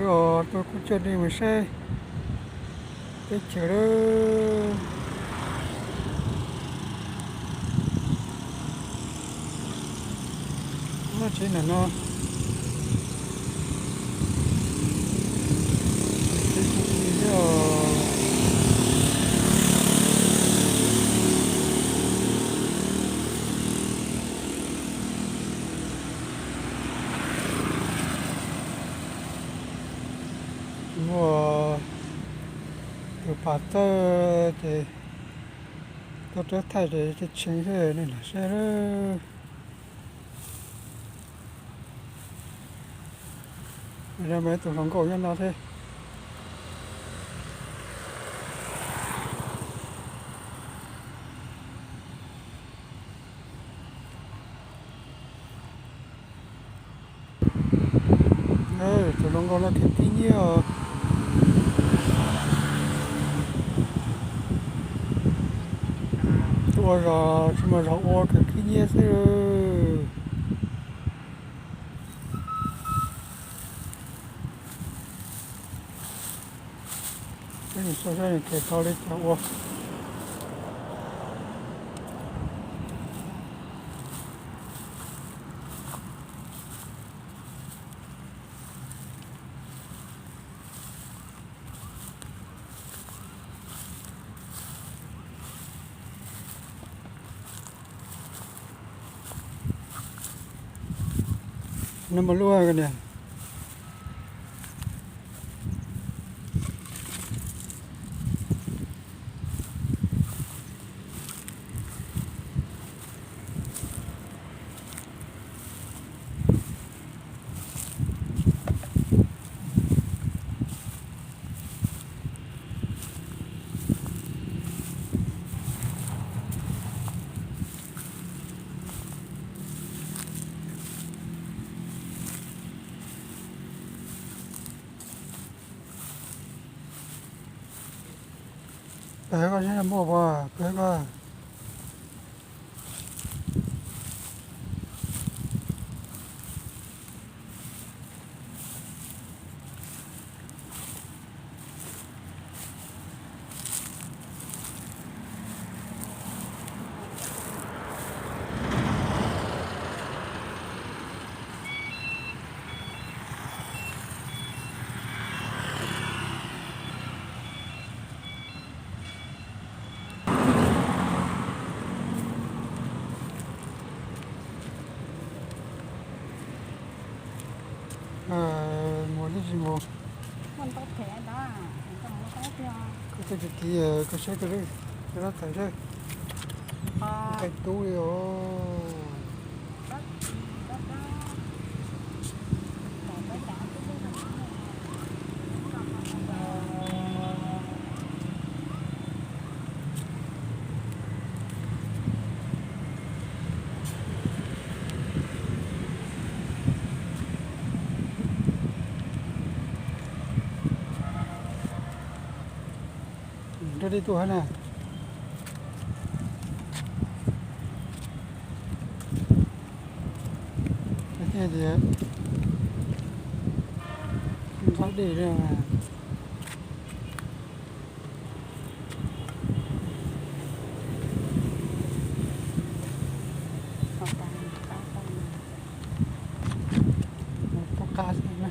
Os, tuaj kuj coj nej mus saib teb chaws lawm. Muaj tsev ntawm no. Tsev kuj ib yam thiab os. Muaj tus pas txawj ces tuaj rab thaij ces tshee xwb nej lam saib lawm. Mas tus hluas nkauj nyob no thiab. Tus hluas nkauj no khaws khib nyiab os. Tuaj zog tsis muaj zog ua, khaws khib nyiab xwb. Peb mus saib saib nws khaws tau li cas ua. No mas lub niag. Peb koj seb muaj puas, peb koj. Mus twb tsis mus. Koj tuaj tiv tiv, koj saib koj lub, koj lub tawm seb. Qee tub li os. Nrog dej tuaj hab na. Thiaj tias nqaij dej li. Pob qab xwb na.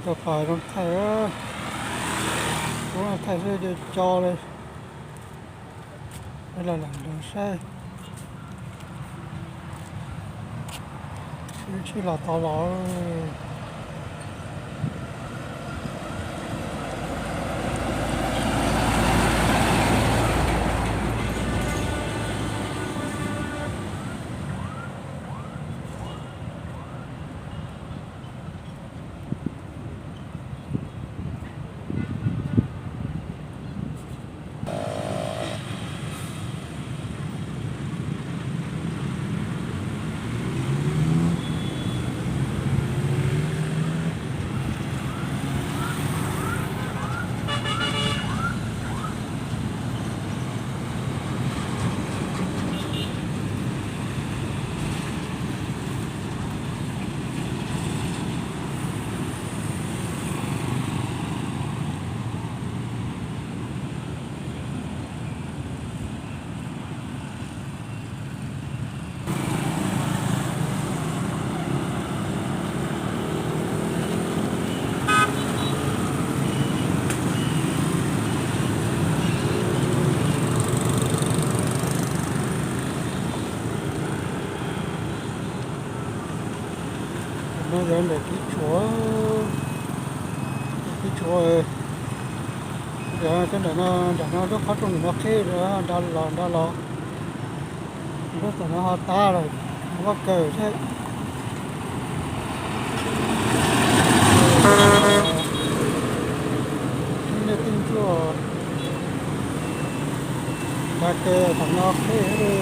Tau pas zoo thaij, thaij xwb co co li. Peb los lawm nrog saib. Ib lub tsheb los tod los. No yog ntawm Kib Tshuav, Kib Tshuav, yog cov ntawm no, nram no lub qhov rooj ntawm no qhib nra los nra los, lub tom no ho tag lawm, loj kawg thiab. Nej tej ntsuj, nra kawg tom no qhib li.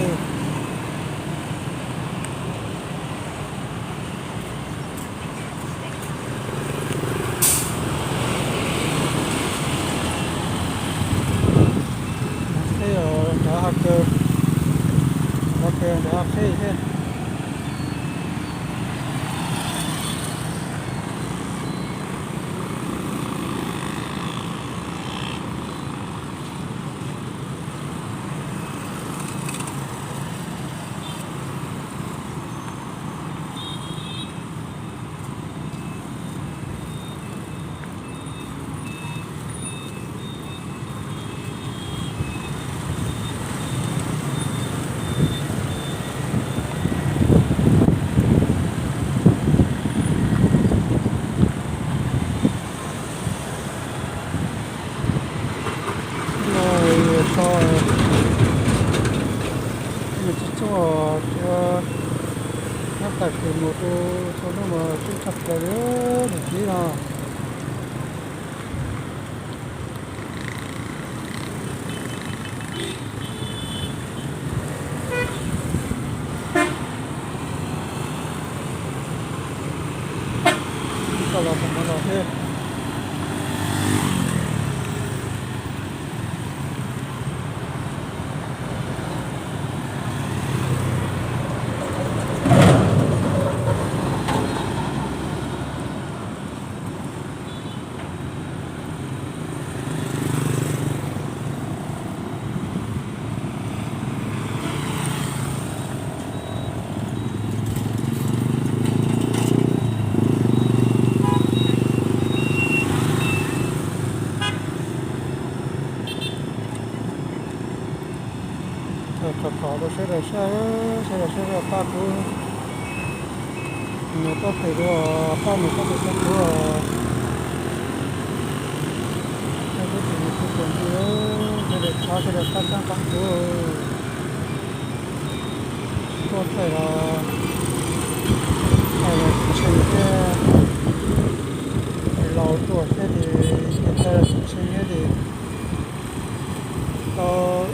Qhib os, nrad ha kawg, nrad kawg nrad ha qhib thiab. No so, nws tsis txog, nyob tag kis mus rau txhua hnub mas coob tshaj plaws li, nws tib no. Koj los tom no los thiab. Thov thov rau sawv daws saib, sawv daws saib rau pab kuv, nws pab phem dua, pab nws pab tus pab kuv. Sawv daws kuv tus tus ntxim, sawv daws thov sawv daws pab txhawb pab kuv. Tuaj thaij los, thaij los tsis tshee thiab, laus tuaj thiab ces thaij los tsis tshee thiab ces tau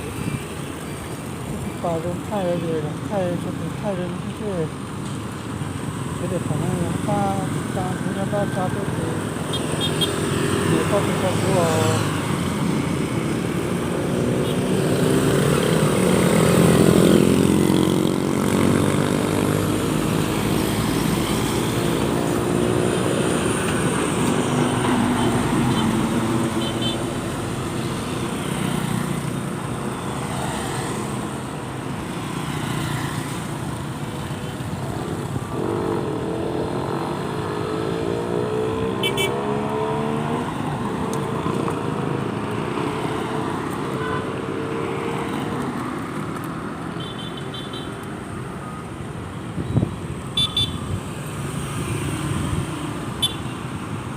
ib tug pas zoo thaij ces thaij tso tus thaij zoo xwb. Sawv daws pom no pab tsa, kuv yog pab tsa tuaj ces nws pab tus pab kuv os.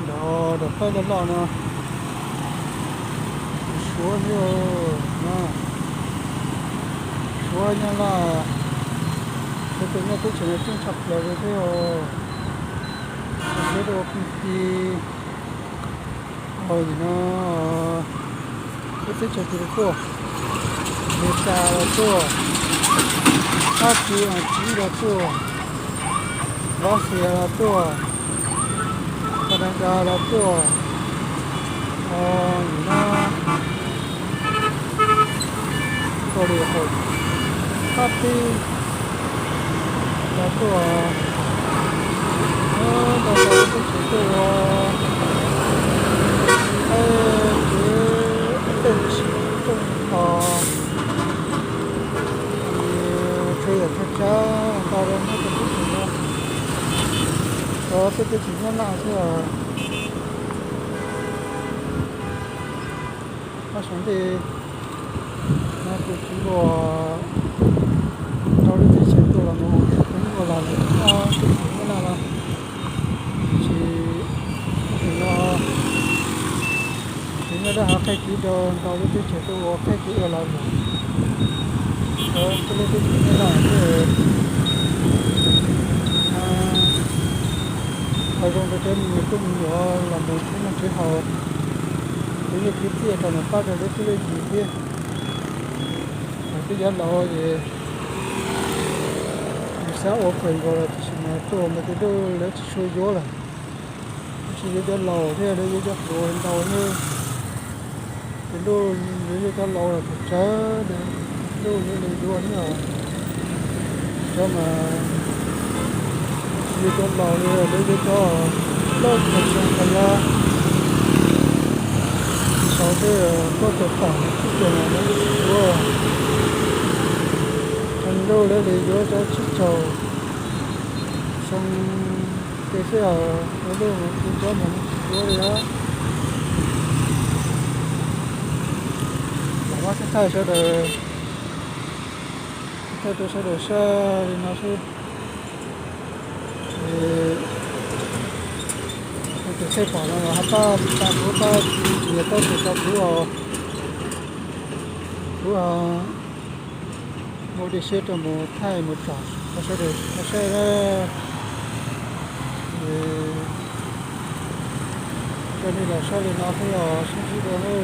Nrov dam qaib loj loj no, Suav thiab, Suav Nyab Laj, Suav tus nyab teb chaws no coob tshaj plaws li thiab os. Suav rau Philippines, no, lub teb chaws twg los tuaj, Amelikas los tuaj, Fab Kis, Askiv los tuaj, Russia los tuaj, Canada los tuaj, nim no tuaj li qhov Fab Kis los tuaj, ntau ntau lub teb chaws tuaj ua, ces tej tsis tuaj tos, ces tsuas yam tag tsa ntau rau nyob rau teb chaws no, rau peb teb chaws Nyab Laj xwb os. Ob sawv ntej no tus kwv Luaj rau lub teb chaws tuaj los mus, tus kwv Luaj los lawm nyob teb chaws Nyab Laj los, Hab qhej kiv rau ntau lub teb chaws tuaj ua qhej kiv ua laus lawm. Cov tub lub teb chaws Nyab Laj thiab ua zoo rau cov me nyuam tub me nyuam los mus tshwj noj tshwj haus, khwv nyiaj khwv txiaj rau nws pab rau lub cuab lub yig thiab. Thaum twb yuav laus ces yus xav ua kawg nkaus los tiam sis mas tuaj mus tej ntuj lawv tsis tshua yuav lawm. Tab sis yuav cov laus thiab lawv yuav cov hluas ntau, tej ntuj yuav cov laus los txawv, tej ntuj yuav li yuav thiab. Cov mas tsis yuav cov laus li, lawv yuav cov plaub caug xyoo rau yav sau tej tuaj tawm tom tsib caug mas lawv yuav tsis yuav. Tej ntuj lawv li yuav cov tsib caug xyoo tej xwb os, lawv lub tus cov mas lawv tsis yuav li os. Lam muab thaij sawv daws, thaij rau sawv daws saib li no xwb. Ces tus kheej pom no los ho pab, pab kuv, pab txiav taub tes rau kuv os. Kuv mus ua siab rau mus thaij mus tsom rau sawv daws tau saib na. Ces coj nej los saib li no xwb os, sib ntsib dua na.